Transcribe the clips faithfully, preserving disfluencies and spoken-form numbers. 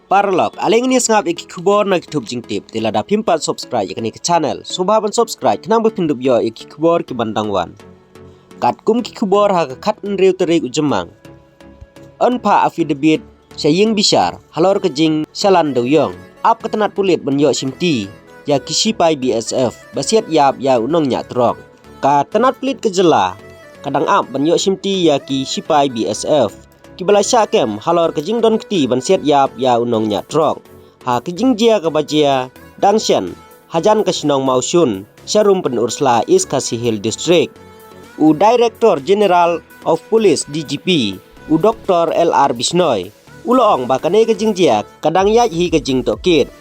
Paralok, ale ngin ïa sngap ïa ki khubor na ki thup jingtip. Te lada phim pat subscribe ïa kane ka channel, sngewbha ban subscribe khnang ba phin dup ïoh ïa ki khubor ki ban dang wan. Katkum ki khubor ha ka khathynriew tarik u Jymmang, yn phah affidavit sha ïing bishar halor ka jingshalan dewïong. Ap ka tnat pulit ban ïoh shimti ïa ki sipai B S F ba siat ïap ïa u nongñiah trok. Ka tnat pulit ka jylla ka dang ap ban ïoh shimti ïa ki sipai B S F kiba la shah kem halor ka jingdon kti ban siat ïap ïa u nongñiah trok ha ka jingjia kaba jia dang shen hajan ka shnong Mawshun, sharum Pynursla, East Khasi Hills District. U Director General of Police, D G P, u Doktor L R Bishnoi, u la ong ba kane ka jingjia ka dang ïaid hi ka jingtohkit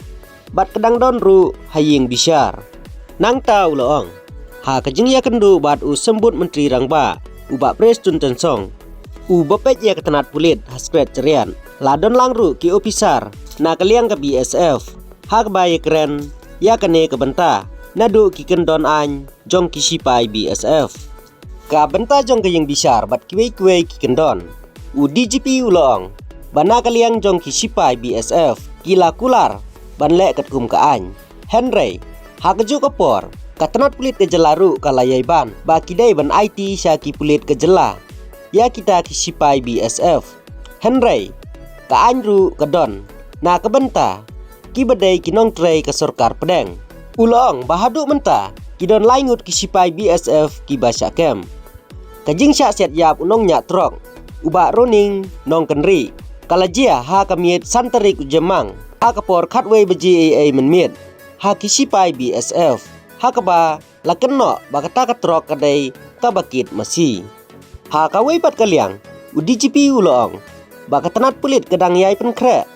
bad ka dang don ruh ha ïing bishar. Nangta u la ong, ha ka jingïakynduh bad u Symbud Myntri Rangbah, u Bah Prestone Tynsong, uba peit ïa ka tnat pulit ha Secretariat, la don lang ruh ki ophisar na ka liang ka B S F ha kaba ïakren ïa kane ka bynta naduh ki kyndon aiñ jong ki sipai B S F, ka bynta jong ka ïing bishar bad kiwei kiwei ki kyndon. U D G P u la ong ba na ka liang jong ki sipai B S F ki la kular ban leh katkum ka aiñ. Hynrei ha kajuh ka por, ka tnat pulit ka jylla ruh ka la ïai ban ba ki dei ban aiti sha ki pulit ka jylla ïa kita ki sipai B S F. Hynrei ka aiñ ruh ka don na ka bynta kiba dei ki nongtrei ka sorkar pdeng. U la ong ba haduh mynta ki don lai ngut ki sipai B S F kiba shah kem. Ka jingshah siat ïap u nongñiah trok, u Bah Roning Nongkynrih, ka la jia ha ka miet san tarik u Jymmang ha ka por khatwei baje eiei mynmiet ha ki sipai B S F ha kaba la kynnoh ba kata ka trok ka dei kaba kit masi. Ha kawei pat ka liang, u D G P u la ong ba ka tnat pulit ka dang ïai pynkhreh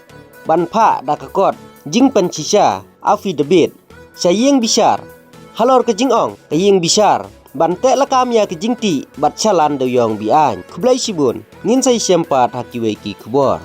ban phah da ka kot jingpynshisha, affidavit, sha ïing bishar halor ka jingong ka ïing bishar ban teh lakam ïa ka jingtih bad shalan dewïong be-aiñ. Khublei shibun, ngin sa ïashem pat ha kiwei ki khubor.